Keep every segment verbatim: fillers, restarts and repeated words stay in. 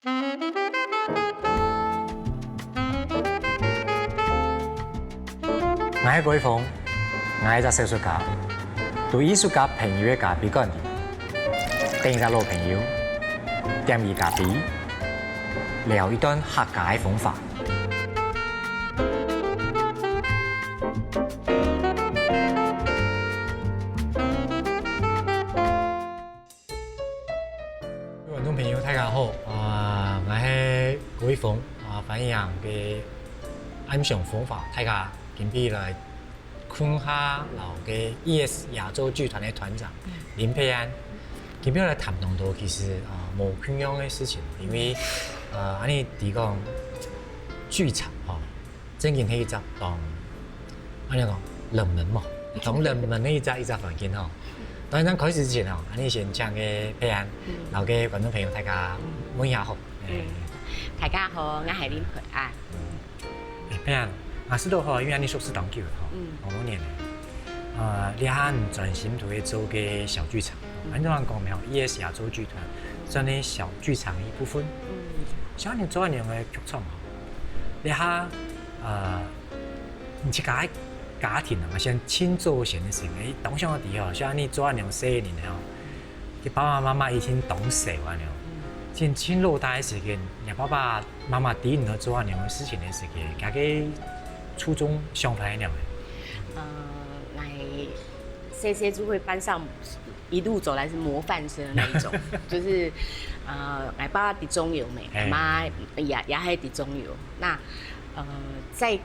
𠊎係郭一峰，𠊎係隻小說家，對藝術家朋友个咖啡館裡，等一隻老朋友，點一咖啡，聊一段客家个風華。各位觀眾朋友，大家好，啊，𠊎係郭一峰，啊，歡迎个暗香風華，大家今晡日來 共下摎个E S亞洲劇團个團長林佩安，今晡日來談當多其實啊無共樣个事情，因為呃，恁呢知講劇場吼，正經係一隻當，恁呢講冷門嘛，當冷門个一隻一隻環境吼。當然，在開始之前吼，恁呢先請个佩安，摎个觀眾朋友大家問一下好。嗯，大家好，𠊎係林佩安。 欸，佩安，𠊎試著吼，因為恁呢熟識當久了吼，嗯，好多年了。呃，這下你專心都在做个小劇場，嗯，恁樣講無？E S亞洲劇團算係小劇場个一部分。嗯，像你做恁樣个劇場吼，這下呃，你自家个家庭啊，像盡早先个時間，欸，當想个知吼，像你做恁樣細个人吼， 佢爸爸媽媽已經當細啊了，正盡老大个時間，若爸爸媽媽知你愛做恁樣个事情个時間，佢个初衷想法係仰般？呃，𠊎細細就會班上一路走來是模範生的那一種，就是呃，𠊎爸爸在中油咩，𠊎媽也也係在中油。那呃，在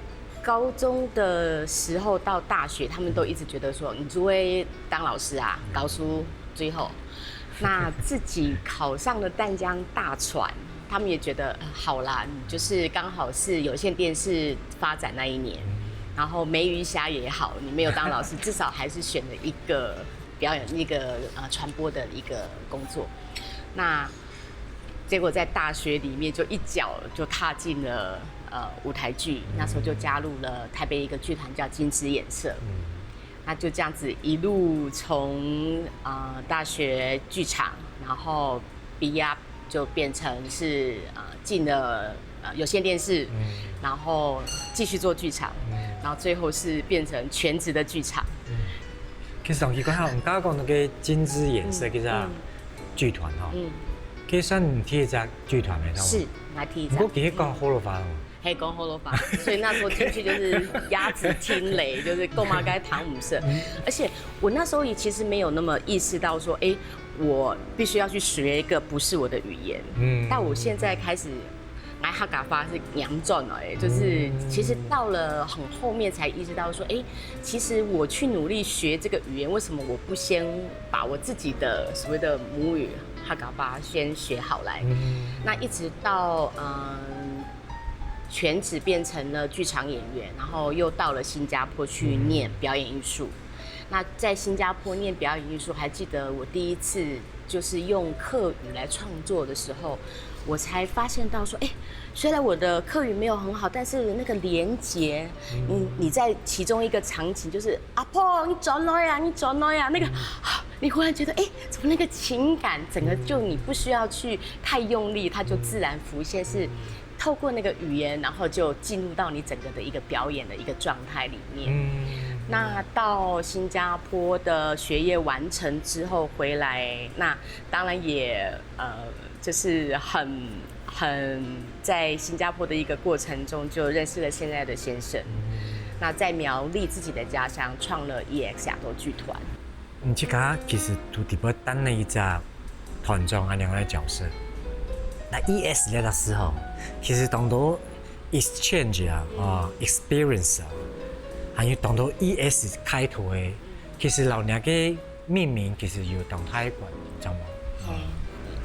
高中的時候到大學，他們都一直覺得說，你就會當老師啊，教書最好。那自己考上了淡江大傳，他們也覺得，呃，好啦，你就是剛好是有線電視發展那一年，然後梅魚蝦也好，你沒有當老師，至少還是選了一個表演，一個呃傳播的一個工作。那結果在大學裡面就一腳就踏進了呃舞台劇，那時候就加入了台北一個劇團叫金枝演社。那就這樣子一路從呃大學劇場，然後畢業就變成是呃進了呃有線電視，然後繼續做劇場，然後最後是變成全職的劇場。其實當奇怪哈，你剛剛講那個金枝演社，其實啊，劇團哈，嗯，可以算你第一隻劇團沒錯嗎？是，𠊎第一隻。不過其實講學老話哦。 係講學老話，所以那時候進去就是鴨子聽雷，就是講麼个聽毋識。而且我那時候也其實沒有那麼意識到說，欸，我必須要去學一個不是我的語言。嗯，但我現在開始，𠊎客家話係嚴重了，欸，就是其實到了很後面才意識到說，欸，其實我去努力學這個語言，為什麼我不先把我自己的所謂的母語客家話先學好來？那一直到嗯。 全職變成了劇場演員，然後又到了新加坡去念表演藝術。那在新加坡念表演藝術，還記得我第一次就是用客語來創作的時候，我才發現到說，欸，雖然我的客語沒有很好，但是那個連結，嗯，你在其中一個場景就是阿婆，你轉來啊，你轉來啊，那個，你忽然覺得，欸，怎麼那個情感整個就你不需要去太用力，它就自然浮現，是 透過那個語言，然後就進入到你整個的一個表演的一個狀態裡面。那到新加坡的學業完成之後回來，那當然也呃，就是很很在新加坡的一個過程中就認識了現在的先生。那在苗栗自己的家鄉創了E X亞洲劇團。 你自家其實都特別擔任一隻團長恁樣个角色。那E S這個時候，其實當多exchange啊，啊，experience啊，還有當多E S開頭个，其實摎你个命名其實有當大个關係，知道嗎？嗯。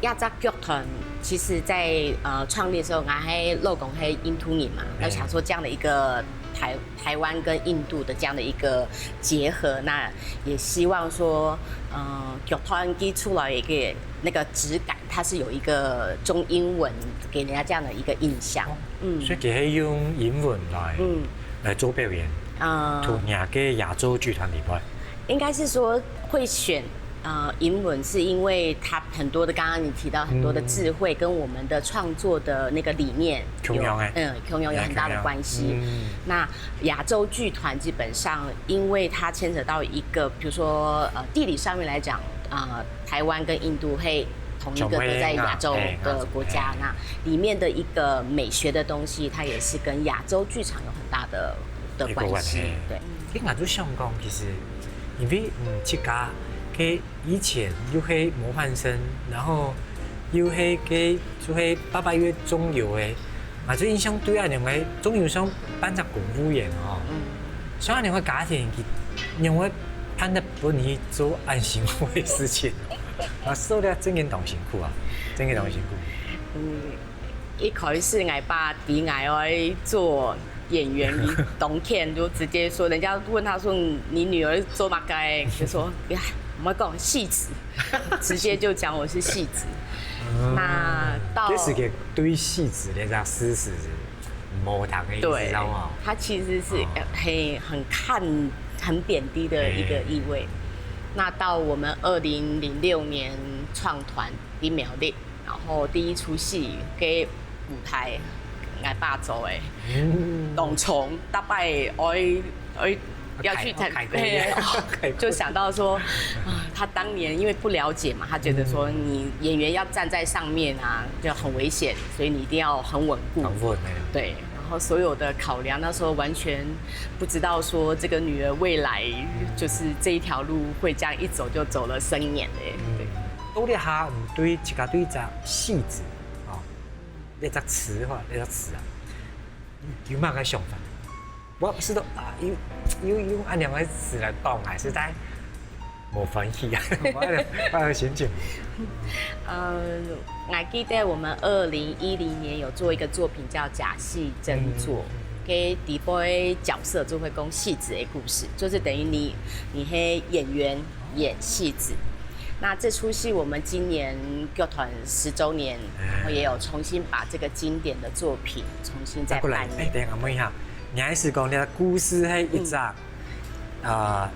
這隻劇團其實在呃創立的時候，𠊎還老公係印度人嘛，那想說這樣的一個台台灣跟印度的這樣的一個結合，那也希望說，呃，劇團佢出來一個那個質感，它是有一個中英文給人家這樣的一個印象。嗯，所以佢係用英文來嗯來做表演，嗯，在你个亞洲劇團裡背。應該是說會選呃，银文是因为它很多的，刚刚你提到很多的智慧，跟我们的创作的那个理念有，共样的。嗯，共样有很大的关系。嗯。那亚洲剧团基本上，因为它牵扯到一个，比如说，呃，地理上面来讲，呃，台湾跟印度，嘿，同一个都在亚洲的国家，那里面的一个美学的东西，它也是跟亚洲剧场有很大的的关系。对。你看，就想讲，其实因为嗯，自家个以前又係模范生，然后又係个就係八八月中游个，啊，最印象对啊，两个中游上扮只公务员哦，嗯，像两个家庭，两个判得分你做安心个事情，啊，受了真个当辛苦啊，真个当辛苦。嗯，一开始我爸知我要做演员，你懂 Ken 就直接说，人家问他说你女儿做嘛该，就说呀，我们讲戏子，直接就讲我是戏子。那到这是个对戏子的这样事实是无糖的意思，对知道吗？，他其实是很很看很贬低的一个意味。那到我们二零零六年创团李苗丽，然后第一出戏给舞台，我爸做的，当从大拜哀哀要去谈，开开工，就想到说啊，他当年因为不了解嘛，他觉得说你演员要站在上面啊，就很危险，所以你一定要很稳固。很稳哎。对，然后所有的考量，那时候完全不知道说这个女儿未来就是这一条路会这样一走就走了三年哎。对。到底下你对自家对只戏子啊，这只词哈，这只词啊，有么个想法？我是都啊，用用用恁样个词来讲啊，实在无欢喜啊，我个我个心情。呃，我还记得我们二零一零年有做一个作品叫《假戏真做》，给底波角色就会讲戏子的故事，就是等于你你是演员演戏子。那这出戏我们今年剧团十周年，然后也有重新把这个经典的作品重新再过来，扮哎，等一下，问一下，你还是讲你的故事是一只啊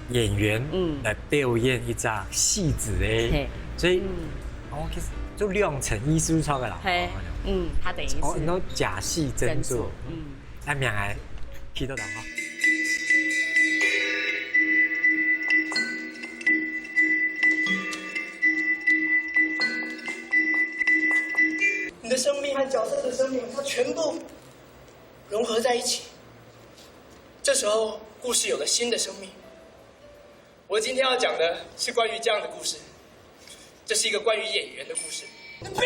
演员嗯来表演一只戏子的，嘿所以嗯哦，其实就两层意思出来了。嘿，嗯，他等于哦，是那假戏真做，嗯。那名还起到档哈。你的生命和角色的生命，它全部融合在一起。这时候，故事有了新的生命。我今天要讲的是关于这样的故事，这是一个关于演员的故事。你闭嘴！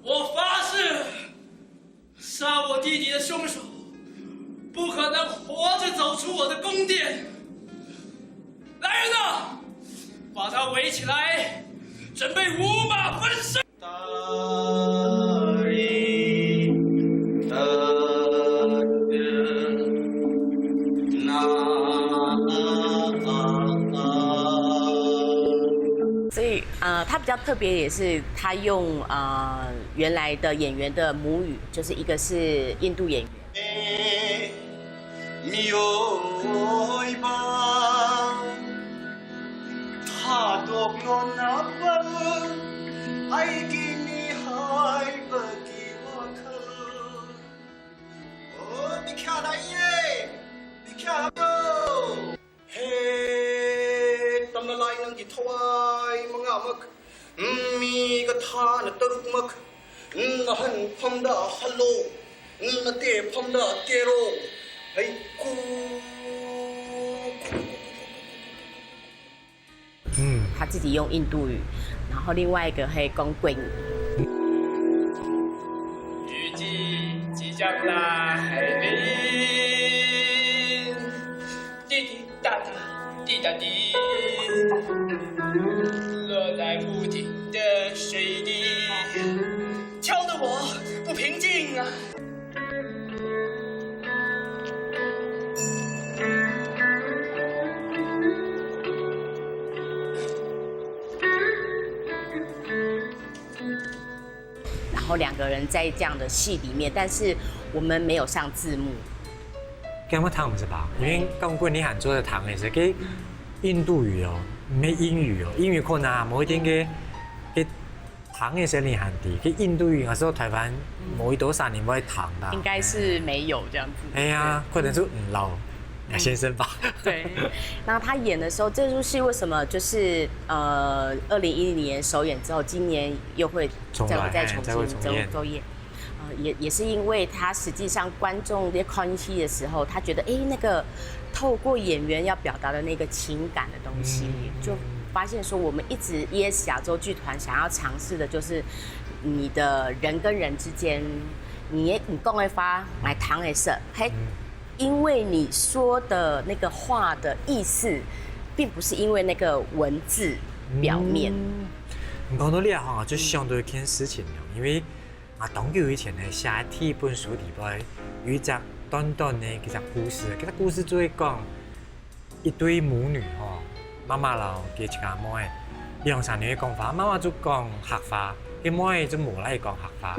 我发誓，杀我弟弟的凶手不可能活着走出我的宫殿。来人呐，把他围起来，准备五马分尸。所以呃，它比较特别，也是他用呃原来的演员的母语，就是一个是印度演员， Mioy ba tha dok lo na pa ai ki mi hai pa ki wa kha. Oh, mi kha la ye, mi kha la. He, tam na lai nang ki thawai manga mak. Mi ka tha na taruk mak. Na han pham da halo. Na te pham da kero. Hei ku. 嗯，他自己用印度语，然后另外一个还讲国语。雨季即将来临，滴滴答答，滴答滴，落在屋顶的水滴，敲得我不平静啊。 然后两个人在这样的戏里面，但是我们没有上字幕。根本听毋識吧？因為講過你還做得聽个，係个印度語哦，毋係英語哦，英語可能無一定个个聽个聲音還低，个印度語有時候台灣無幾多少人會聽啦。应该是没有这样子。哎呀，可能是嗯老老先生吧。对，那他演的时候，这出戏为什么就是呃，二零一零年首演之后，今年又会再再重新再会重演？呃，也也是因为他实际上观众在看戏的时候，他觉得哎，那个透过演员要表达的那个情感的东西，就发现说我们一直 E S 亚洲剧团想要尝试的就是你的人跟人之间，你你讲个话，来谈个事，嘿，因为你说的那个话的意思，并不是因为那个文字表面。你讲到这行啊，就想到一件事情了，因为啊，当久以前呢，写第一本书里背有一只短短的一只故事，这个故事就会讲一对母女吼，妈妈老给自家妹，两三年的讲法，妈妈就讲客话，个妹就无来讲客话，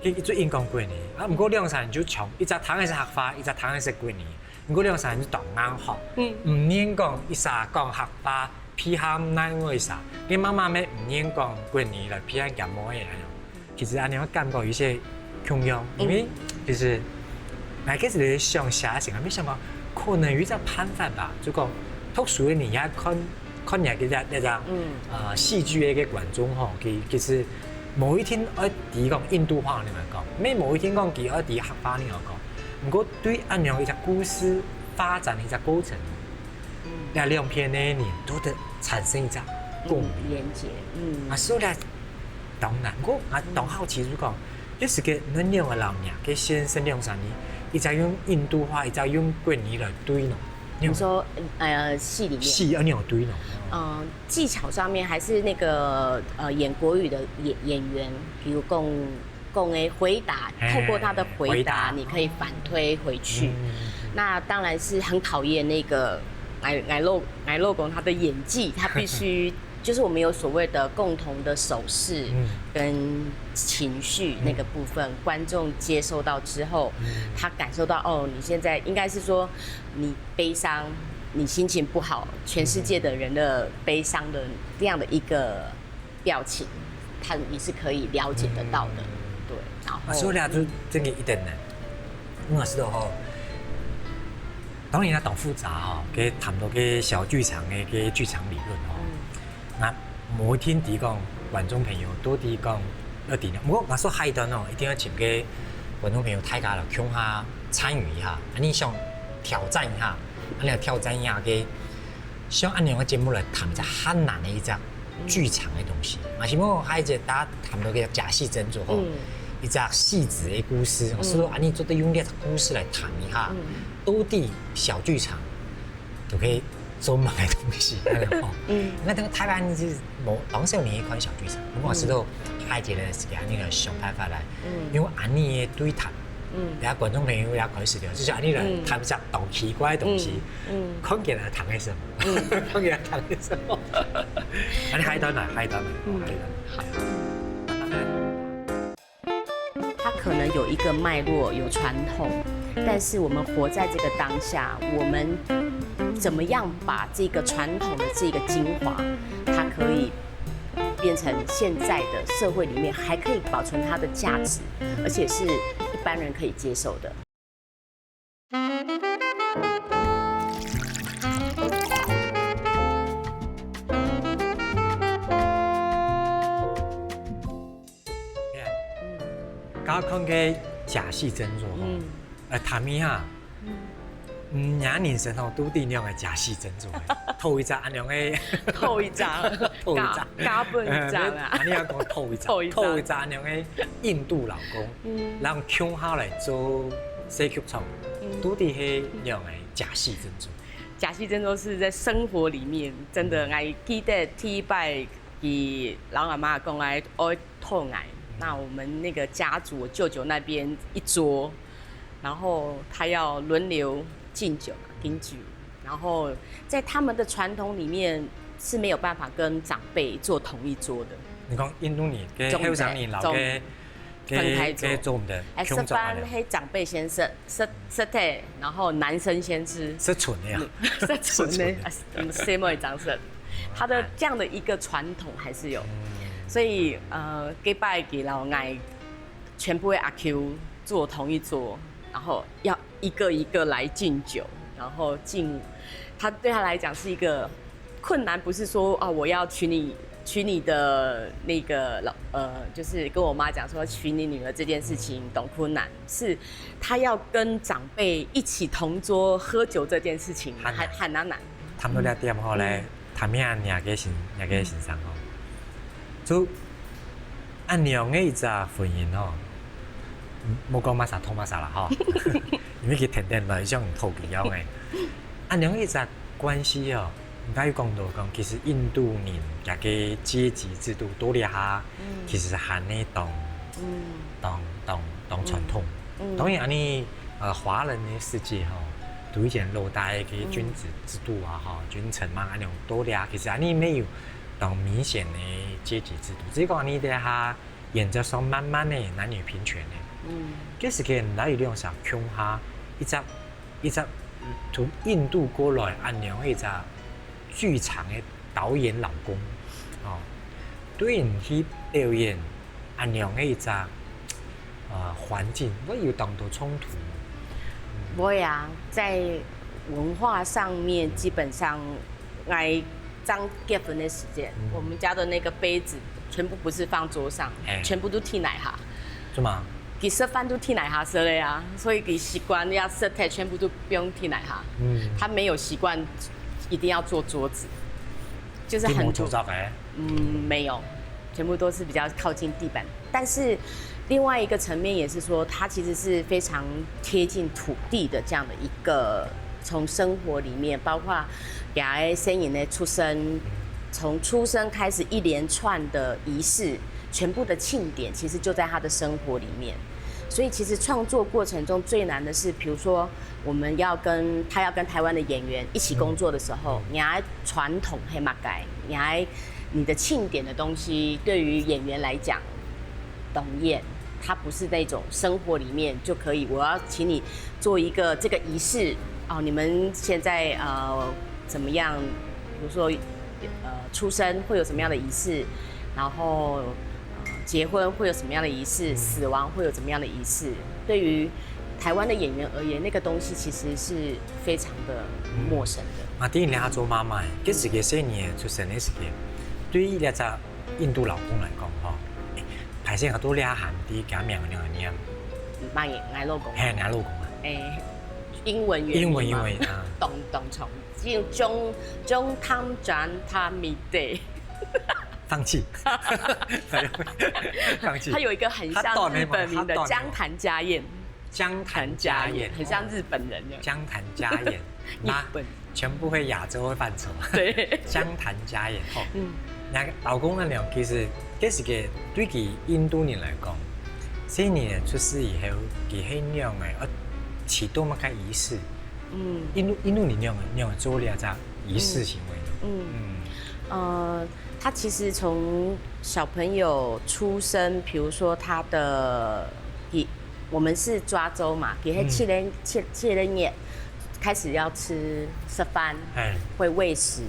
佢就硬讲国语啊。不过两三年就从一只听个是客话，一只听个是国语。 毋過兩儕人就當硬吼，毋願講一儕講客話，批下另外一儕，連媽媽乜毋願講國語來批下厥妹仔恁樣。其實恁樣感覺有些共樣，因為其實，𠊎開始想寫个時候，沒想到可能有一隻辦法吧，就講讀書个人也看看這个這這隻呃戲劇个一個觀眾吼，其其實無一定愛知講印度話恁樣講，乜無一定講佢愛知客話恁樣講。 毋過對恁樣一隻故事發展一隻過程，這兩片个人都得產生一隻共鳴。連接，嗯，啊，所以呢，當然，毋過啊，當好奇就講，這時个恁兩个老娘，个先生兩儕人，一隻用印度話，一隻用國語來對喏。你說呃戲裡面，戲恁樣對喏。嗯，技巧上面還是那個呃演國語的演演員，比如講講个回答，透過他的回答，你可以反推回去。那當然是很考驗那個矮矮肉矮肉公他的演技，他必須就是我們有所謂的共同的手勢跟情緒那個部分，觀眾接受到之後，他感受到哦，你現在應該是說你悲傷，你心情不好，全世界的人的悲傷的這樣的一個 表情，他你是可以了解得到的，對。然後啊，所以咧就真个一點呢，我是吼，當然啦，當複雜吼，佢談到个小劇場个个劇場理論吼，那無一定知講觀眾朋友到底講要點樣。毋過我說下一段哦，一定要請个觀眾朋友大家來共下參與一下，恁樣想挑戰一下，恁樣挑戰一下个 像恁樣个節目來談一隻很難个一隻劇場个東西。啊，希望下一節大家談到个假戲真做吼，一隻戲子个故事，所以恁樣做得用這隻故事來談一下，到底小劇場就可以做麼个東西，恁樣吼。嗯，那這個台灣是無當少年一款小劇場，毋過係到下一節个時間，恁樣來想辦法來，因為恁樣个對談。 嗯，然後觀眾朋友也開始了，就是恁樣來談一隻當奇怪个東西，看起來談个什麼，看起來談个什麼。恁樣下一段來，下一段來，下一段來。它可能有一個脈絡，有傳統，但是我們活在這個當下，我們怎麼樣把這個傳統的這個精華，它可以變成現在的社會裡面還可以保存它的價值，而且是一般人可以接受的。 剛剛看个假戲真做吼，呃，談一下，嗯，你人生吼，都定量个假戲真做，偷一隻恁樣个，偷一隻，偷一隻，加分一隻啊！你要講偷一隻，偷一隻恁樣个印度老公，然後共下來做小劇場，都定係樣个假戲真做。 假戲真做是在生活裡面，真的，𠊎記得第一擺，佢老阿媽講愛愛討𠊎，那我們那個家族，我舅舅那邊一桌，然後他要輪流敬酒嘛，敬酒，然後在他們的傳統裡面是沒有辦法跟長輩坐同一桌的。你講印度人个後生人摎个分开做。个做毋得，哎，共做恁樣。食飯係长辈先食，食，食忒，然后男生先吃。食剩个啊。嗯，食剩个，食剩个。啊，嗯，細妹正食。他的这样的一个传统还是有，嗯。所以，呃，隔壁个老外全部会阿 Q 坐同一桌，然后要一个一个来敬酒，然后敬，他对他来讲是一个困难，不是说，哦，我要娶你，娶你的那个老，呃，就是跟我妈讲说娶你女儿这件事情，懂困难，是他要跟长辈一起同桌喝酒这件事情，很难。还，很难难。谈到这点吼嘞，嗯。谈一下你个先，你个先生吼，就恁样个一只婚姻吼，嗯，莫讲masa痛masa啦吼，因为佢天天来像讨佢样个。恁样个一只关系哦，应该讲到讲，其实印度人佢个阶级制度到这下，嗯。其实还呢当，嗯。当，当，当传统。嗯。嗯。当然，恁呢，呃，华人的世界吼，都以前老大个君子制度啊，嗯。吼，君臣嘛，恁样到这下，其实恁呢没有当明显的阶级制度，只是讲恁呢在下原则上慢慢的男女平权的。嗯。这是个男女两者共下一只，一只从印度过来恁样一只剧场的导演老公，哦，对你去表演恁样个一只，呃，环境，会有当多冲突。嗯。不会啊，在文化上面，基本上，哎，刚结婚的时间，嗯。我们家的那个杯子全部不是放桌上，哎。全部都忒奶哈。是吗？佢食飯都忒奶哈食了呀，所以佢习惯要食的全部都不用忒奶哈。嗯。他没有习惯一定要坐桌子，就是很多，你没做到哎。嗯，没有，全部都是比较靠近地板。但是另外一个层面也是说，他其实是非常贴近土地的这样的一个，从生活里面，包括雅哀森林的出生，从出生开始一连串的仪式，全部的庆典，其实就在他的生活里面。所以其实创作过程中最难的是，比如说我们要跟，他要跟台湾的演员一起工作的时候，嗯。你要传统黑马改，你还，你的庆典的东西，对于演员来讲，董燕，他不是那种生活里面就可以，我要请你做一个这个仪式，哦，你们现在，呃，怎么样？比如说，呃，出生会有什么样的仪式，然后，呃，结婚会有什么样的仪式，嗯。死亡会有怎么样的仪式？对于台湾的演员而言，那个东西其实是非常的陌生的。嗯。啊，对于你来做妈妈，这是个十二月出生的时间，对于那只印度老公来讲，吼，哎，歹势啊，都你还知佢名叫仰般念？妈耶，我老公。嘿，你老公啊？哎，英文原名嘛。英文，英文啊。当，当长，就中，中汤转他米得。放弃。放弃。他有一个很像日本名的，他短的嘛，他短的嘛。江潭家宴。江潭家宴，很像日本人的。哦。江潭家宴，日本。那全部会亚洲的范畴。对。江潭家宴，吼。嗯。那个老公那娘，其实这是个对于印度人来讲，十二月出世以后，佢很仰个，呃，启动么个仪式。嗯。印度，印度人仰个，仰个做了这仪式行为呢？嗯。嗯。呃，他其实从小朋友出生，比如说他的，一，我们是抓周嘛，给他七年，嗯。七，七年也开始要吃，吃饭，哎。会喂食，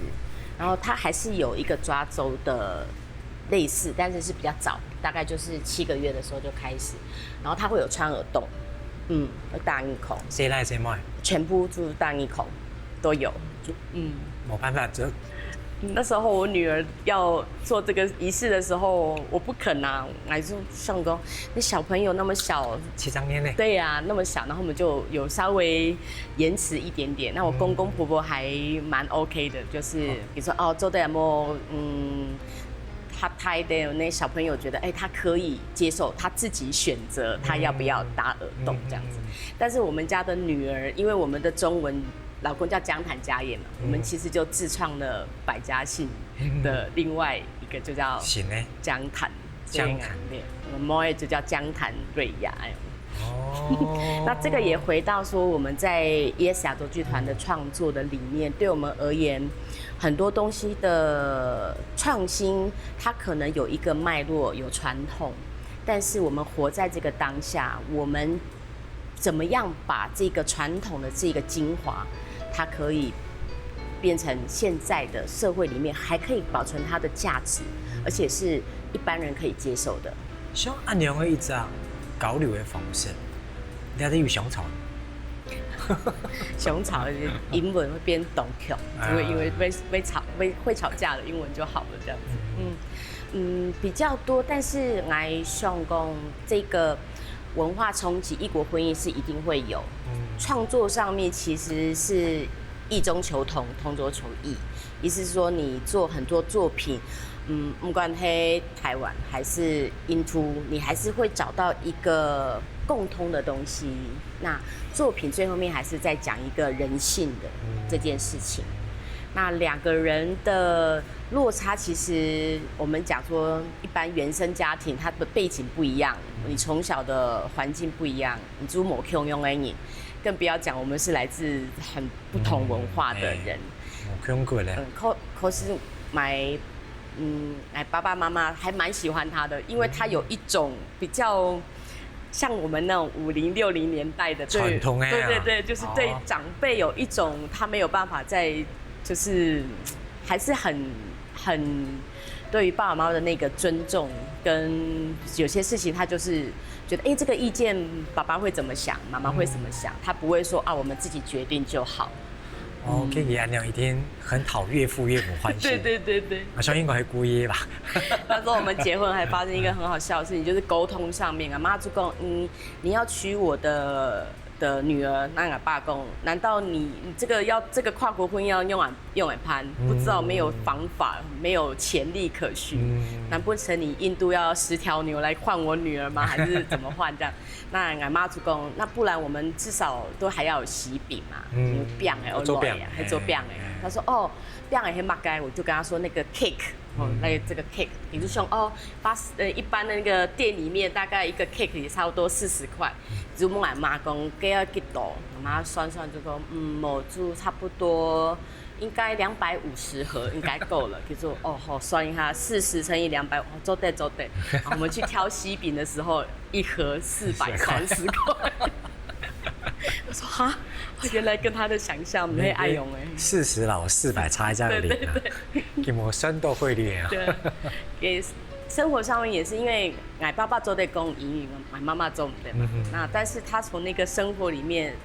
然后他还是有一个抓周的类似，但是是比较早，大概就是七个月的时候就开始，然后他会有穿耳洞，嗯，会打耳孔，谁来谁卖？全部就是打耳孔都有，就，嗯。没办法，就那时候我女儿要做这个仪式的时候，我不肯啊，我还是想说，那小朋友那么小，七张年呢？对呀，那么小，然后我们就有稍微延迟一点点。那我公公婆婆还蛮OK的，就是比如说，哦，做得有没有，嗯，他拍的那小朋友觉得，哎，他可以接受，他自己选择他要不要打耳洞这样子。嗯。但是我们家的女儿，因为我们的中文老公叫江潭家宴嘛，我们其实就自创了百家姓的另外一个，就叫姓呢？江潭。江潭。对，我们妹就叫江潭瑞雅。哎。哦。那这个也回到说，我们在 Yes 亚洲剧团的创作的理念，对我们而言，很多东西的创新，它可能有一个脉络，有传统，但是我们活在这个当下，我们怎么样把这个传统的这个精华，它可以变成现在的社会里面还可以保存它的价值，而且是一般人可以接受的。像恁樣个一隻交流个方式，你還有想像？想像的英文會變當強，因為因為會會吵會會吵架的英文就好了這樣子。嗯嗯，比較多，但是來想講這個文化衝擊，異國婚姻是一定會有。創作上面其實是異中求同，同中求異，意思是說你做很多作品，嗯，不管是台灣還是印度，你還是會找到一個共通的東西。那作品最後面還是在講一個人性的這件事情。那兩個人的落差，其實我們講說，一般原生家庭它的背景不一樣，你從小的環境不一樣，你就無共樣个人，更不要講我們是來自很不同文化的人。無共過咧。嗯，可可是買，嗯，哎，爸爸媽媽還蠻喜歡他的，因為他有一種比較像我們那種五零六零年代的對傳統的啊對對對，就是對哦长辈有一种他没有办法在，就是还是很很对于爸爸妈妈的那个尊重，跟有些事情他就是觉得，哎，这个意见爸爸会怎么想，妈妈会怎么想，他不会说啊，我们自己决定就好。哦，可以恁樣一定很討岳父岳母歡喜。对对对对。我想應該係故意吧。那時候我們結婚還發生一個很好笑的事情，就是溝通上面啊，媽祖公，嗯，你要娶我的的女兒，那阿爸講，難道你你這個要這個跨國婚姻要用啊用來辦？不知道沒有方法，沒有潛力可循，難不成你印度要十條牛來換我女兒嗎？還是怎麼換這樣？那阿媽就講，那不然我們至少都還要有喜餅嘛，嗯有餅哎，要做餅還做餅哎。他說哦，餅哎，很麼个，我就跟他說那個 cake。哦，那這個 cake，你就想哦，八十呃，一般的那個店裡面大概一個 cake 也差不多四十塊。就問阿媽講，該要幾多？阿媽算算就講，嗯，我就差不多應該兩百五十盒應該夠了。就說哦，好，算一下，四十乘以兩百，哦，做得做得。然後我們去挑喜餅的時候，一盒四百三十塊。我說哈，原來跟他的想象不太一樣哎。四十啦，我四百差一下零啊，給我算到匯率啊。对，也生活上面也是，因為我爸爸做得講英語，我媽媽做毋得嘛。那但是他從那個生活裡面，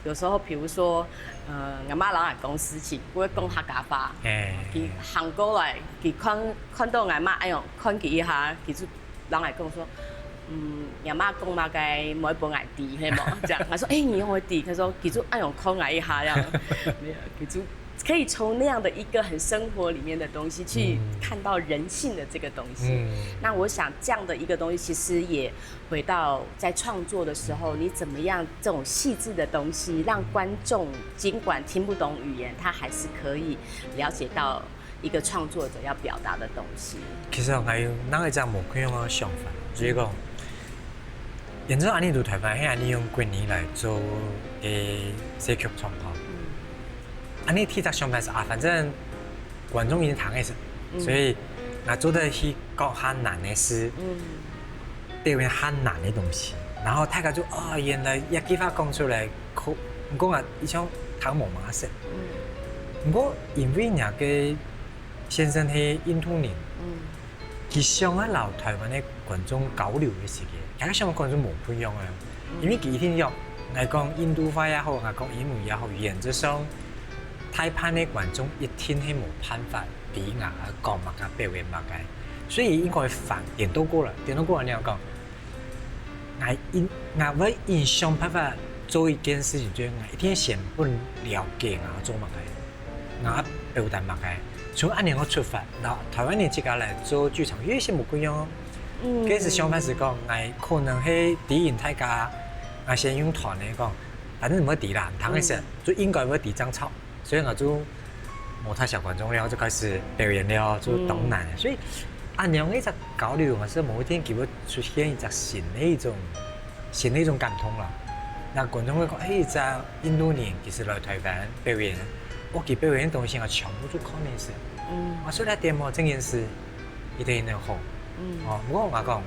有時候比如說，呃，我媽老愛講事情，不會講客家話，哎，佢行過來，佢看看到我媽，哎呦，看佢一下，佢就老愛講說，嗯，我媽講麼个，莫分𠊎知，係無？這樣，我說，哎，你會知？他說，佢就哎呦，看𠊎一下，這樣，沒有，佢就可以從那樣的一個很生活裡面的東西去看到人性的這個東西。嗯那我想這樣的一個東西，其實也回到在創作的時候，你怎麼樣這種細緻的東西，讓觀眾儘管聽不懂語言，他還是可以了解到一個創作者要表達的東西。其實我還有另一隻無共樣个想法，就是講，原本恁呢在台灣，係恁呢用國語來做个戲劇創作。恁呢第一隻想法係啊，反正觀眾已經聽得識，所以𠊎做得去講較難个事，表演較難个東西，然後大家就哦，原來這句話講出來，可毋過𠊎以前聽無麼个識。毋過因為若个先生係印度人，佢想愛摎台灣个觀眾交流个時節，佢想愛觀眾無共樣啊。因為佢一定要，𠊎講印度話也好，𠊎講英文也好，原則上，大部分个觀眾一定係無辦法知𠊎講麼个表演麼个，所以應該反顛倒過來，顛倒過來你要講，𠊎應𠊎會應想辦法做一件事情，就是𠊎一定先分了解𠊎做麼个。 啊表達麼个，從恁呢个出發，然後台灣人自家來做劇場，有一些無共樣哦。該時想法係講，𠊎可能係知人大家，𠊎先用團个講，反正毋會知啦，毋通个事，就應該會知正著，所以𠊎就無太小觀眾了，就開始表演了，就當難。所以恁樣个一隻交流，還係無一定佢會出現一隻新个一種 心裡一種感動啦。那觀眾會講，哎，一隻印度人其實來台灣表演，屋企表演个東西啊，全部都看得識。嗯，啊，所以那點哦，這件事一定很好。嗯，哦，不過𠊎講，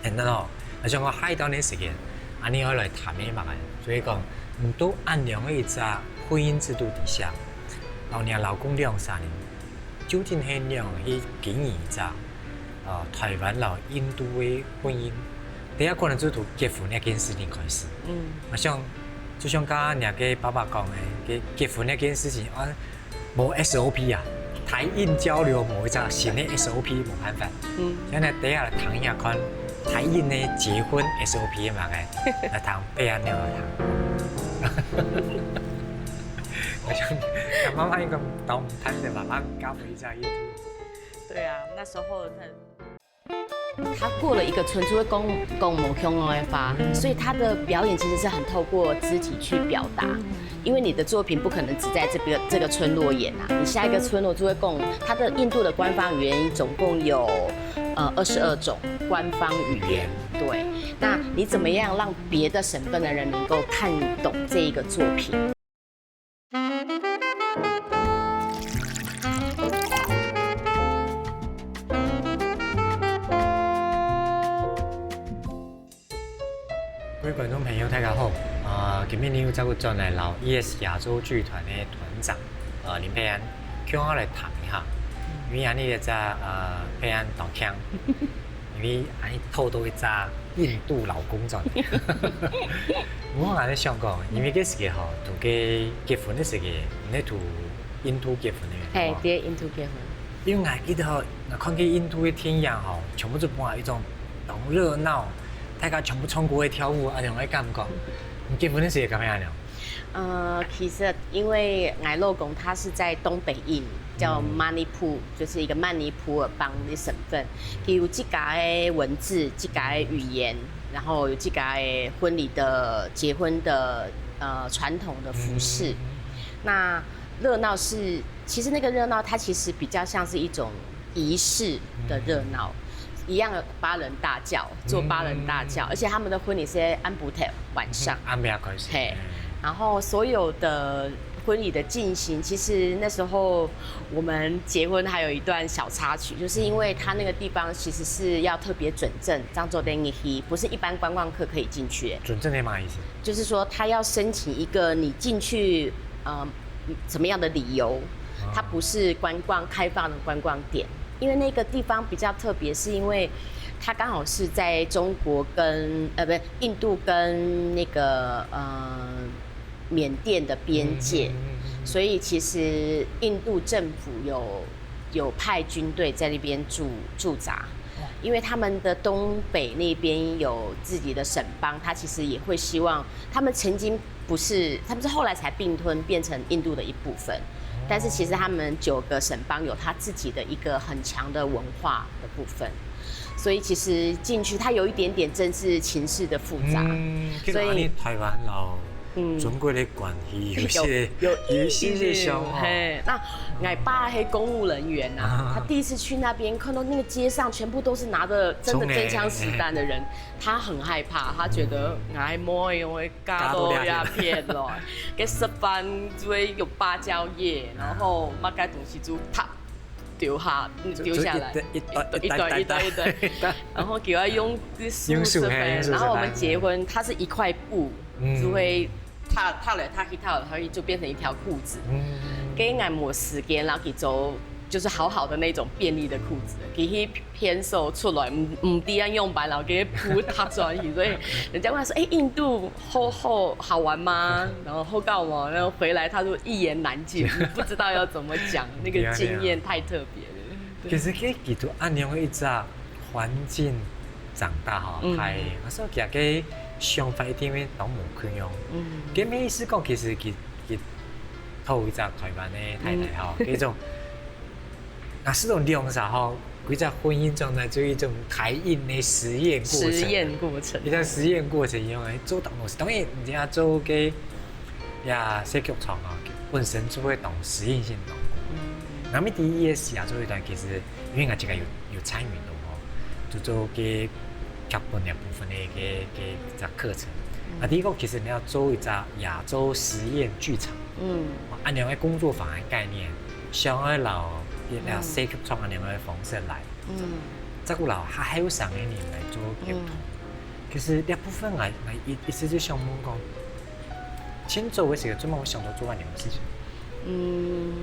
等等哦，啊，像講下一段个時間，啊，你愛來談个嘛，所以講，嗯，都恁樣个一隻婚姻制度底下，摎若老公兩儕人，究竟係仰去經營一隻，呃，台灣摎印度个婚姻？第一可能就係從結婚這件事情開始。嗯。啊，像，就像剛剛若个爸爸講个，結，結婚這件事情啊， 無S O P啊，台印交流無一隻新个S O P無辦法。嗯。現在等一下來談一下看，台印个結婚S O P嘛，來談，不要那樣談。我想，想媽媽應該當談的嘛，媽媽搞不一下印度。對啊，那時候在 他過了一個村，就會講，講無共樣的話，所以他的表演其實是很透過肢體去表達。因為你的作品不可能只在這個，這個村落演啊，你下一個村落就會講，他的印度的官方語言總共有，呃，二十二種官方語言。對，那你怎麼樣讓別的省份的人能夠看懂這一個作品？ 各位觀眾朋友，大家好！啊，今晡日又再過轉來摎E S亞洲劇團个團長，呃，林佩安，共下來談一下。因為恁樣个，呃，佩安當慶，因為恁樣討著一隻印度老公轉來。毋過𠊎在想講，因為該時節吼，同佢結婚个時節，你係同印度結婚个，嘿，吼。在印度結婚。因為𠊎記得吼，𠊎看該印度个電影吼，全部就分𠊎一種當熱鬧，大家全部唱歌仔跳舞，恁樣个感覺。你結婚个時節敢樣呢？呃，其實因為𠊎老公他是在東北印，叫Manipur，就是一個曼尼普爾邦的省份，佢有自家个文字、自家个語言，然後有自家个婚禮的、結婚的，呃，傳統的服飾。那熱鬧是，其實那個熱鬧它其實比較像是一種儀式的熱鬧，一樣的巴人大轎，做巴人大轎，而且他們的婚禮是在暗晡頭晚上。暗晡開始。嘿，然後所有的婚禮的進行，其實那時候我們結婚還有一段小插曲，就是因為他那個地方其實是要特別准證，這樣做的，不是一般觀光客可以進去的。准證係麼个意思？就是說他要申請一個你進去，呃，什麼樣的理由，它不是觀光開放的觀光點，因為那個地方比較特別，是因為它剛好是在中國跟，呃，不是，印度跟那個，呃，緬甸的邊界，所以其實印度政府有，有派軍隊在那邊駐，駐紮，因為他們的東北那邊有自己的省邦，他其實也會希望，他們曾經不是，他們是後來才併吞變成印度的一部分，但是其實他們九個省邦有他自己的一個很強的文化的部分，所以其實進去它有一點點政治情勢的複雜，嗯，所以其實恁樣台灣摎中國个關係有些，有，有一些些相吼。嘿，那𠊎爸係公務人員啊，他第一次去那邊看到那個街上全部都是拿著真的真槍實彈的人，他很害怕，他覺得𠊎妹會嫁到這片來，該食飯就會有芭蕉葉，然後麼个東西就啪丟下，丟下來，一堆一堆一堆一堆一堆，然後給他用這用手，嘿，嘿，用手然後我們來結婚，它是一塊布，就會踏踏來踏去踏來踏去，就變成一條褲子。嗯，該𠊎無時間，然後去做就是好好的那種便利的褲子，佢去偏手出來，毋毋知愛仰般，然後給布踏轉去，所以人家問他說：“哎，印度好好好玩嗎？然後好搞嗎？”然後回來他說一言難盡，不知道要怎麼講，那個經驗太特別了。其實佢佢都恁樣一隻環境長大吼，嗯大，所以佢个想法一定會當無共樣。嗯佢个意思講，其實佢佢討一隻台灣个太太吼，這種，那這種兩儕吼，佢在婚姻中呢，就一種台印个實驗過程。實驗過程一个實驗過程一樣个，做當多事。當然，人家做个呀，戲劇場啊，本身就會當實驗性當高。那麼第一个時啊，做一段其實因為我自家有有參與到吼，就做个劇本个部分个个个隻課程。啊，第一個其實你愛做一隻亞洲實驗劇場，嗯啊，恁樣个工作坊个概念，想愛摎一个戲劇場恁樣个方式來。嗯照顧老還後生个人來做溝通。其實這部分來來一一直就想問講，請做个時候，做麼會想到做恁樣个事情？嗯，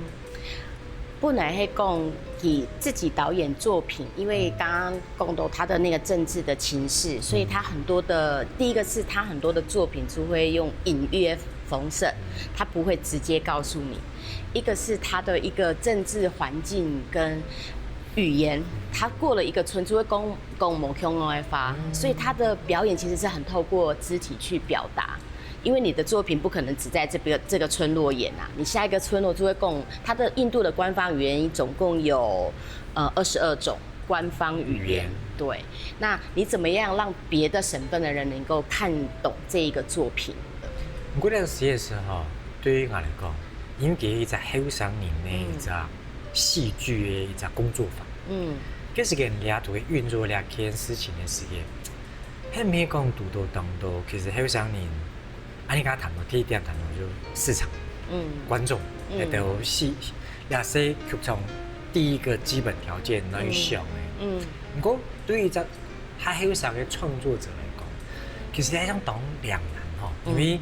本來係講以自己導演作品，因為剛剛講到他的那個政治的情勢，所以他很多的第一個是他很多的作品就會用隱約縫射，他不會直接告訴你。一個是他的一個政治環境跟語言，他過了一個村就會講講無共樣个話，所以他的表演其實是很透過肢體去表達。因為你的作品不可能只在這邊這個村落演啊，你下一個村落就會講，它的印度的官方語言總共有呃二十二種官方語言，對，那你怎麼樣讓別的省份的人能夠看懂這一個作品？毋過這實在係吼，對於𠊎來講，因為佢一隻後生人个一隻戲劇个一隻工作坊，嗯，這係佢這做運作這件事情个時間，還毋係講堵到當多，其實後生人，恁樣佢談到第一點談到就市場，嗯，觀眾，嗯，都係也係劇場第一個基本條件來想个，嗯，毋過對於這 較後生个創作者來講，其實係當兩難吼，因為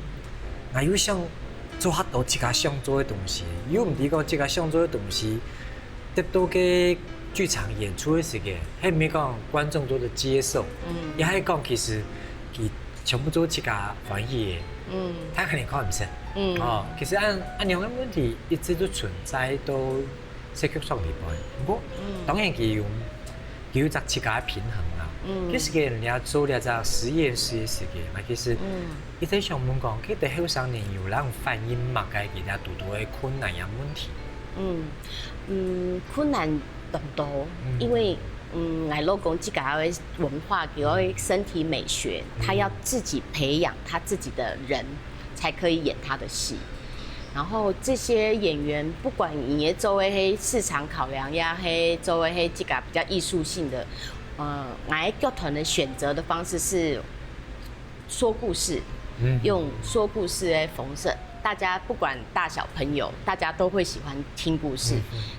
𠊎又想做較多自家想做个東西，又毋知講自家想做个東西，得到个劇場演出个時間，係毋係講觀眾做得接受，也係講其實佢全部做自家歡喜个，嗯，他可能看毋識，嗯，哦，其實恁恁樣个問題一直都存在到 戲劇場裡背。毋過，當然佢有佢有隻自家个平衡啦。其實佢這做這隻實驗室个時間，啊，其實一直想問講，佢對後生人有人反映麼个佢兜堵到个困難呀問題？嗯嗯，困難當多，因為嗯，𠊎老公自家个文化，佢个身體美學，他要自己培養他自己的人，才可以演他的戲。 然後這些演員，不管你做个係市場考量呀，係做个係這個比較藝術性的，呃，𠊎劇團的選擇的方式是說故事，用說故事來縫射。大家不管大小朋友，大家都會喜歡聽故事。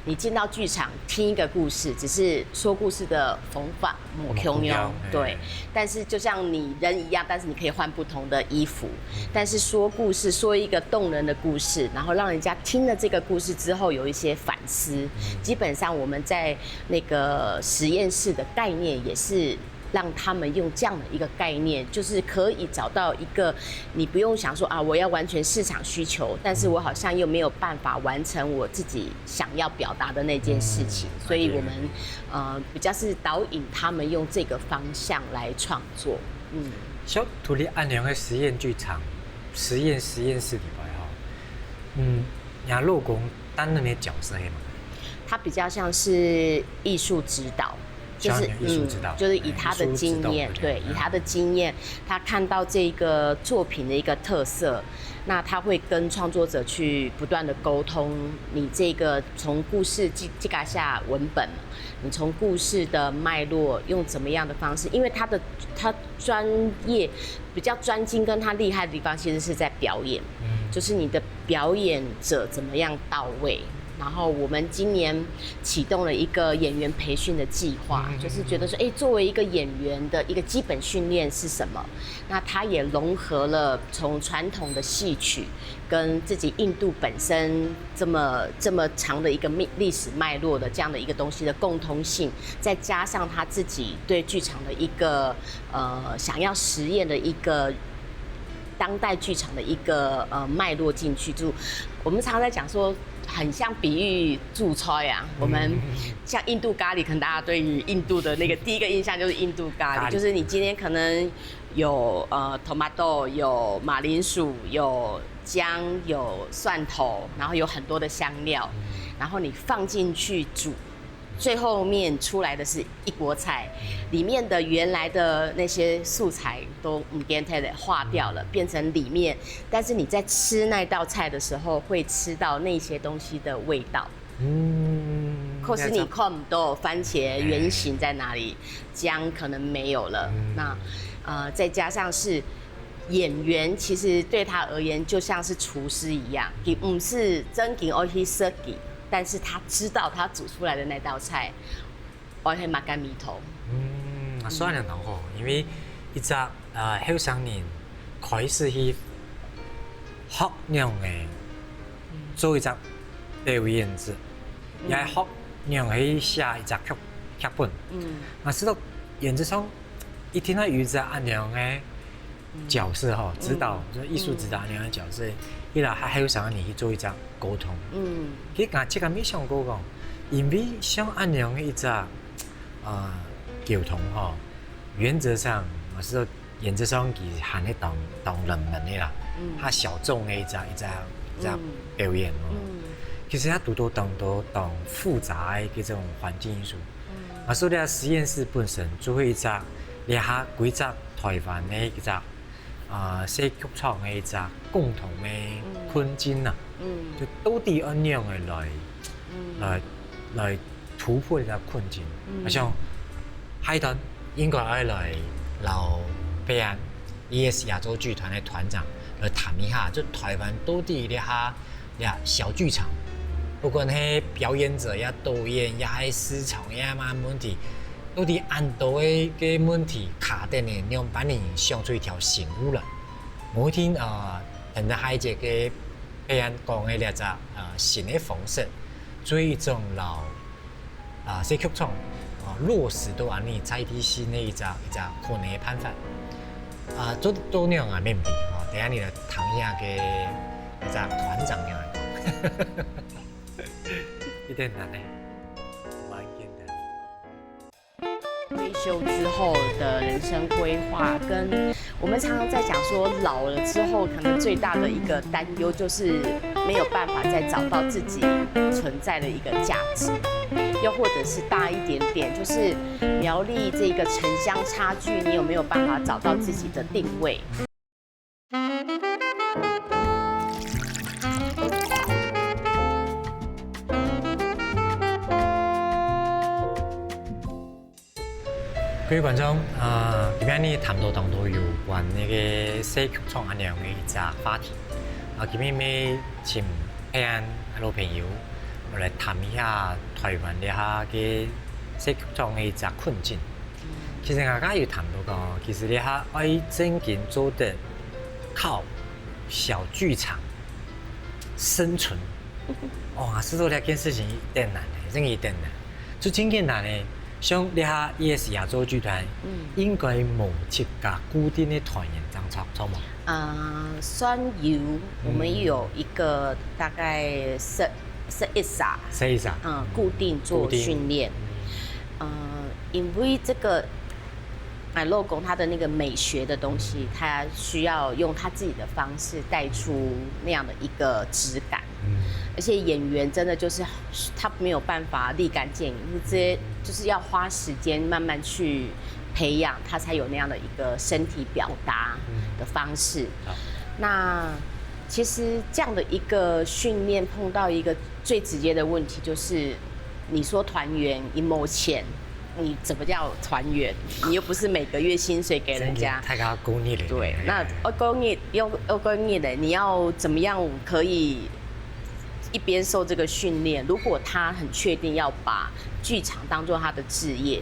你進到劇場聽一個故事，只是說故事的縫法 無共樣，對。但是就像你人一樣，但是你可以換不同的衣服。但是說故事，說一個動人的故事，然後讓人家聽了這個故事之後有一些反思。基本上我們在那個實驗室的概念也是讓他們用這樣的一個概念，就是可以找到一個你不用想說啊，我要完全市場需求，但是我好像又沒有辦法完成我自己想要表達的那件事情，所以我們 呃，比較是導引他們用這個方向來創作。嗯，像在恁樣个實驗劇場、實驗實驗室裡背吼，嗯，若老公擔任个角色係麼个？他比較像是藝術指導，就是像藝術指導，嗯，就是以他的經驗，藝術指導，對，以他的經驗，他看到這個作品的一個特色，那他會跟創作者去不斷的溝通，你這個從故事這這個下文本嘛， 你從故事的脈絡用怎麼樣的方式，因為他的他專業比較專精跟他厲害的地方，其實是在表演，就是你的表演者怎麼樣到位。然後我們今年啟動了一個演員培訓的計劃，就是覺得說，哎，作為一個演員的一個基本訓練是什麼？那他也融合了從傳統的戲曲 跟自己印度本身這麼這麼長的一個歷歷史脈絡的這樣的一個東西的共通性，再加上他自己對劇場的一個呃想要實驗的一個當代劇場的一個呃脈絡進去，就我們常常在講說，很像比喻做菜啊。我們像印度咖喱，可能大家對於印度的那個第一個印象就是印度咖喱，咖喱就是你今天可能 有呃 tomato，有馬鈴薯，有薑，有蒜頭，然後有很多的香料，然後你放進去煮，最後面出來的是一鍋菜，裡面的原來的那些素材都毋見忒了，化掉了，變成裡面，但是你在吃那道菜的時候，會吃到那些東西的味道。 嗯，可是你看不到番茄原形在哪裡，薑可能沒有了。那呃，再加上是演員，其實對他而言就像是廚師一樣，佢毋係真正愛去設計，但是他知道他煮出來的那道菜愛係麼个味道。嗯，所以恁樣當好，因為一隻呃後生人開始去學仰仔做一隻表演者，也係學仰仔去寫一隻劇劇本。嗯，啊，係到原則上一定愛有一隻恁樣个角色吼，指導，就藝術指導恁樣个角色，佢摎較後生个人去做一隻溝通。嗯，其實𠊎自家也想過講，因為像恁樣个一隻呃溝通吼，原則上，𠊎係說原則上佢還係當當冷門个啦，較小眾个一隻一隻一隻表演哦。其實佢堵到當多當複雜个這種環境因素。啊，所以這實驗室本身就係一隻，這下規隻台灣个一隻啊細劇場个一隻共同个困境啊，就到底愛仰仔來來來突破這隻困境。好像下一段應該愛來摎北安E S亞洲劇團个團長來談一下，就台灣到底這下這小劇場，不管係表演者也導演也係市場也麼問題，到底恁多个个問題卡等呢，仰般呢想出一條新路來？無一定呃，等到下一節个北安講个這隻呃新个方式，做一種摎 啊，細劇場啊落實到恁呢在地性个一隻一隻可能个辦法。啊，做到仰啊，毋知啊，等下你來聽一下个一隻團長仰來講。一定難呢，蠻簡單。退休之後的人生規劃跟我們常常在講說，老了之後，可能最大的一個擔憂就是沒有辦法再找到自己存在的一個價值，又或者是大一點點，就是苗栗這個城鄉差距，你有沒有辦法找到自己的定位？ 各位觀眾，啊，今晡日談到當多有關該个細劇場恁樣个一隻話題。啊，今晡日請北安老朋友來談一下台灣這下个細劇場个一隻困境。其實𠊎剛才有談到講，其實這下愛正經做得靠小劇場生存，哇，係做這件事情一定難个，真个一定難。 就真簡單个，像這下E S亞洲劇團，應該無自家固定个團員正著，著無？啊，算有，我們有一個大概十十一儕，十一儕，嗯，固定做訓練。嗯，因為這個，啊，老公他的那個美學的東西，他需要用他自己的方式帶出那樣的一個質感。 而且演員真的就是他沒有辦法立竿見影，這些就是要花時間慢慢去培養，他才有那樣的一個身體表達的方式。那其實這樣的一個訓練碰到一個最直接的問題，就是你說團員，你沒錢，你怎麼叫團員？你又不是每個月薪水給人家。大家公益的。對，那二公益又二公益的，你要怎麼樣可以一邊受這個訓練？如果他很確定要把劇場當做他的志業，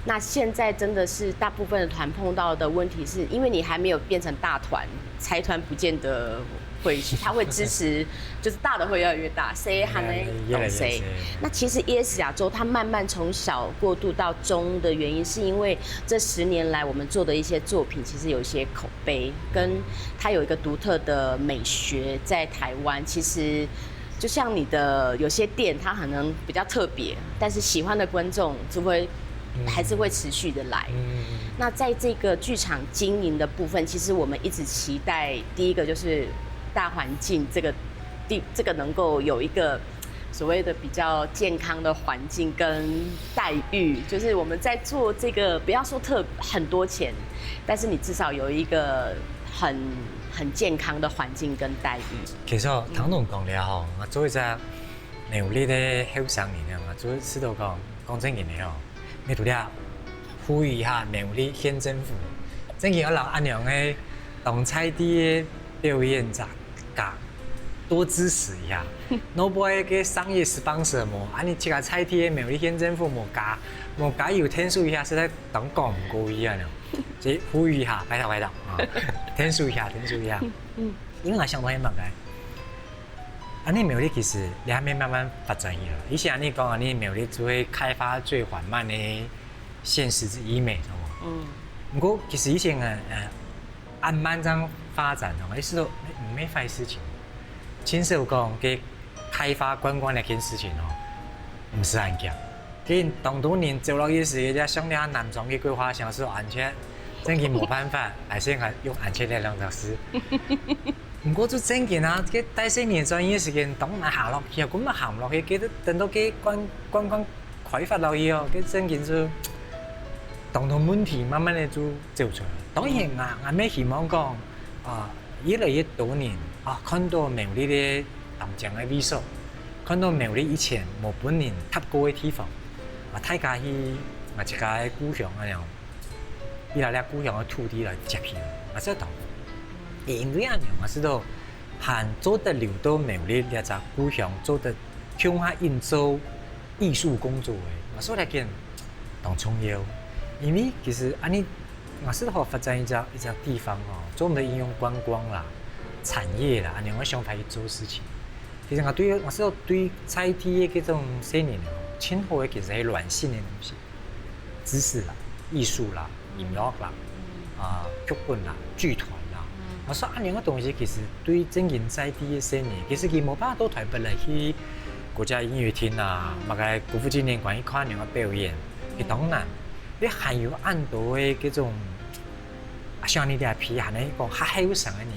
那現在真的是大部分的團碰到的問題是，因為你還沒有變成大團，財團不見得會，他會支持，就是大的會越來越大，細个還係當細。那其實E S亞洲它慢慢從小過渡到中的原因，是因為這十年來我們做的一些作品，其實有一些口碑，跟它有一個獨特的美學在台灣，其實 就像你的有些店，它可能比較特別，但是喜歡的觀眾就會還是會持續的來。那在這個劇場經營的部分，其實我們一直期待第一個就是大環境這個地這個能夠有一個所謂的比較健康的環境跟待遇，就是我們在做這個不要說特很多錢，但是你至少有一個很很健康的環境跟待遇。其實聽你講了吼，𠊎做一隻苗栗个後生人啊，𠊎做試著講講正經个吼，愛在這呼籲一下苗栗縣政府，正經愛摎恁樣个當在地个表演者教，多支持一下。Noboy个商业sponsor無，啊你自家在地个苗栗县政府無加，無加油添手一下，實在當講毋過去啊呢。所以呼籲一下，拜託拜託啊，添手一下，添手一下。因為𠊎想到係麼个？啊你苗栗其實你還沒慢慢發展起來，以前你講啊，你苗栗就係開發最緩慢个縣市之一咩，係無？嗯。毋過其實以前啊，呃，恁慢正發展哦，意思說，毋係壞事情。盡少講，个開發觀光這件事情哦，毋係恁遽。佢當多人走落去時，這像這南庄个規劃，想說安全，正經無辦法，還係用安全這兩隻字。毋過就正經啊，个大細人轉去个時間，當然行落去啊，根本行毋落去，佢等到个觀觀光開發落去哦，个正經就當多問題慢慢个就走出來。當然，𠊎𠊎也希望講，啊，越來越多人啊，看到苗栗个當靚个位所，看到苗栗以前無分人踏過个地方，啊，大家去啊自家个故鄉恁樣，去到這故鄉个土地來接近，啊，這當多。也因為恁樣，𠊎知道還做得留到苗栗這隻故鄉，做得共下營造藝術工作个，𠊎所來講當重要。因為其實恁樣，𠊎識好發展一隻一隻地方哦，做毋得應用觀光啦、產業啦，恁樣个想法去做事情。其實𠊎對𠊎識對在地个這種青年哦，盡好个其實係軟性个東西，知識啦、藝術啦、音樂啦、啊劇本啦、劇團啦。𠊎說恁樣个東西，其實對正經在地个青年，其實佢無辦法到台北來去國家音樂廳啊，麼个國父紀念館去看恁樣个表演，佢當難。你還有恁多个這種，啊，像你這批還係講較後生个人，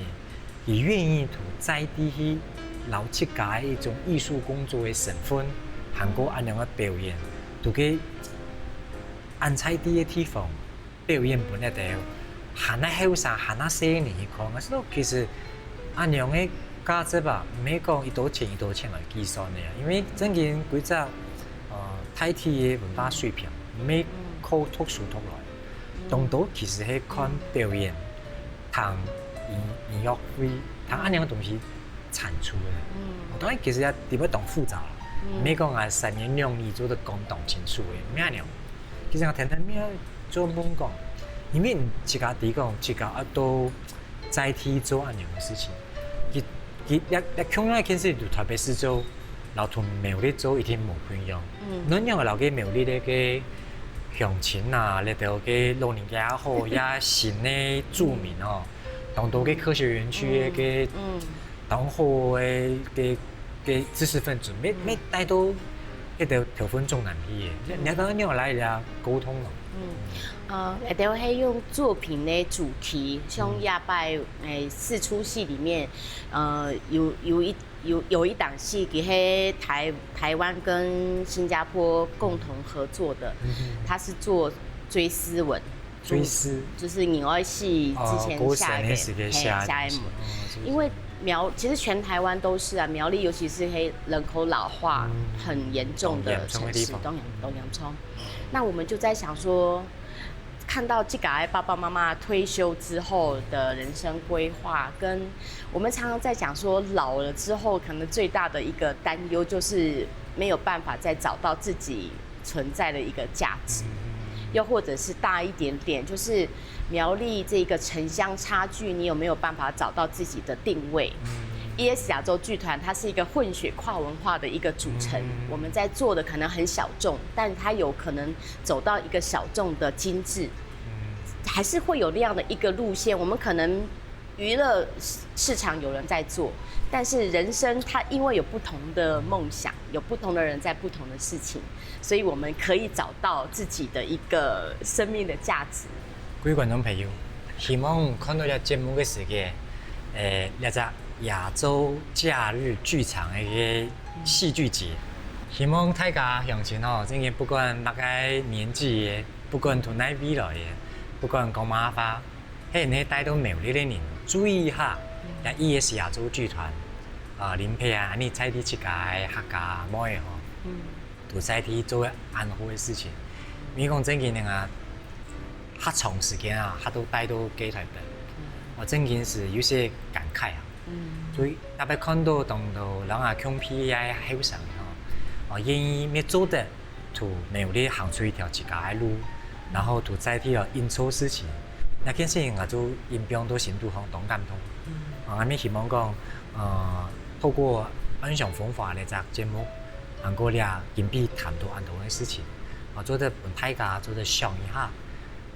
佢願意同在地去摎自家个一種藝術工作个身份，還過恁樣个表演，都去恁在地个地方 表演分一兜還較後生、還較細个人去看。𠊎說其實恁樣个價值啊，毋係講幾多錢、幾多錢來計算个啊，因為正經規隻，呃，在地个文化水平，毋係靠讀書讀來，當多其實係看表演、聽音音樂會、聽恁樣个東西產出个。當然其實也特別當複雜啦，毋係講啊三言兩語做得講當清楚个，毋係恁樣。 其實𠊎天天也做夢講，因為你自家知講，自家愛到在地做恁樣个事情，佢佢也也共樣个件事，就台北市做，摎同苗栗做一定無共樣。嗯，恁樣摎个苗栗个鄉親啊，這兜个老人家也好，也新个住民哦，當多个科學園區个个 當好个个个知識分子，乜乜帶到該兜頭份中南去个，你你當仰來呀溝通咯？嗯，呃，𠊎兜係用作品个主題，像這擺誒四齣戲裡面，呃，有有一有有一檔戲，佢係台台灣跟新加坡共同合作的，他是做追思文。 追思，就是你愛死之前下一个，哦，過身个時間下一个，嘿，下一幕。哦，追思。因為苗，其實全台灣都是啊，苗栗尤其是黑人口老化很嚴重的城市，當嚴重个地方。當嚴重。那我們就在想說，看到這个爸爸媽媽退休之後的人生規劃，跟我們常常在講說，老了之後，可能最大的一個擔憂就是沒有辦法再找到自己存在的一個價值，又或者是大一點點，就是苗栗這個城鄉差距，你有沒有辦法找到自己的定位？E S 亞洲劇團它是一個混血跨文化的一個組成，我們在做的可能很小眾，但它有可能走到一個小眾的精緻，還是會有那樣的一個路線。我們可能娛樂市場有人在做，但是人生它因為有不同的夢想，有不同的人在不同的事情，所以我們可以找到自己的一個生命的價值。各位觀眾朋友，希望看到這節目个時間，誒，這隻亞洲假日劇場个一個戲劇節，希望大家鄉親吼，真个不管麼个年紀个，不管從哪位來个，不管講麼个話， 係，你帶到苗栗个人注意一下，也E S亞洲劇團，啊，林佩啊，你在地自家个客家妹吼，都在地做个恁好个事情。你講正經个啊，較長時間啊，較都帶到該台北，我正經是有些感慨啊。所以特別看到當多摎𠊎共輩个後生吼，哦，願意乜做得在苗栗行出一條自家个路，然後在在地哦，應做事情。該件事情𠊎就印象到心肚項當感動。啊，𠊎乜希望講，呃，透過《暗香風華》這隻節目，還過這今晡日談到恁多个事情，啊，做得分大家做得想一下，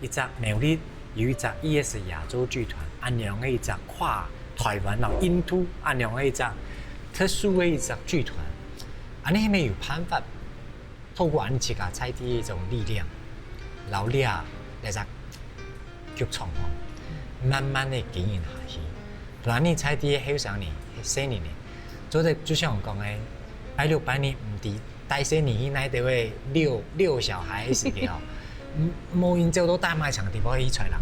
一隻苗栗有一隻E S亞洲劇團，恁樣个一隻跨台灣摎印度恁樣个一隻特殊个一隻劇團，恁樣係無有辦法透過恁自家在地个一種力量，摎這這隻劇場吼，慢慢个經營下去。不然你在地个後生人、細人呢，做得就像講个，拜六拜日毋知帶細人去哪兜个遛遛小孩个時節哦，嗯，無人走到大賣場地方去揣人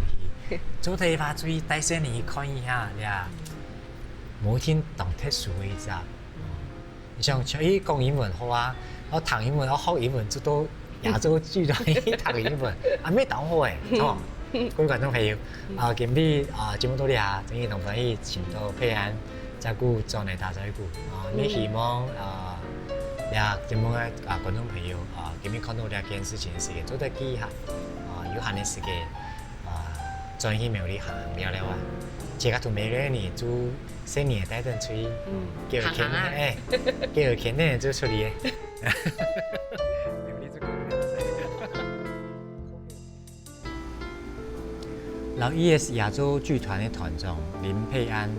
去，做得話出去帶細人去看一下，對啊，無一定當特殊个一隻。你像像佢講英文好啊，然後讀英文，然後學英文，做到亞洲劇團去讀英文，啊，乜當好誒，吼。各位觀眾朋友，啊，今日啊節目到這啊，真係當歡喜請到佩安，再過轉來打嘴鼓啊，乜希望啊，這節目个啊觀眾朋友啊，今日看到這件事情个時節，做得記一下啊，有閒个時節啊，轉去苗栗行尞尞啊，自家在苗栗呢，做細人仔帶等出去，嗯，叫佢牽行行啊。誒，叫佢牽等就出去誒。 摎E S亞洲劇團个團長林佩安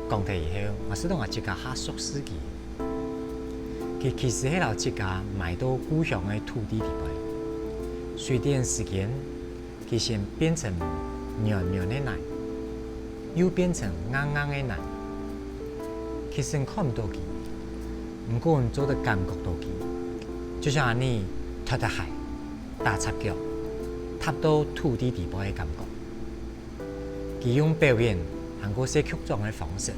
講忒以後，𠊎試著𠊎自家較熟識佢。佢其實係摎自家埋到故鄉个土地裡背。水電時間，佢先變成軟軟个泥，又變成硬硬个泥。其實看毋到佢，毋過做得感覺到佢，就像恁呢脫忒鞋、打赤腳，踏到土地裡背个感覺。佢用表演還過寫劇場个方式，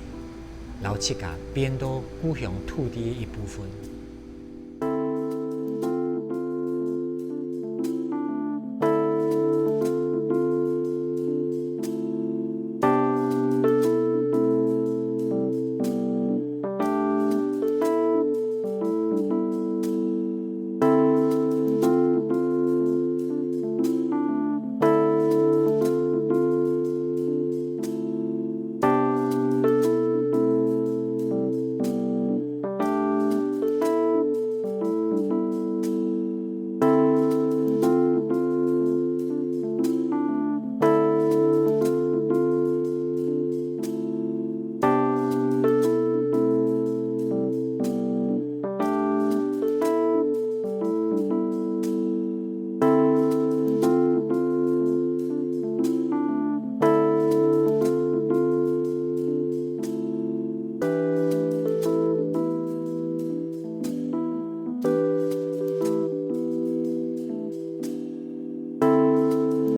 摎自家變到故鄉土地个一部分。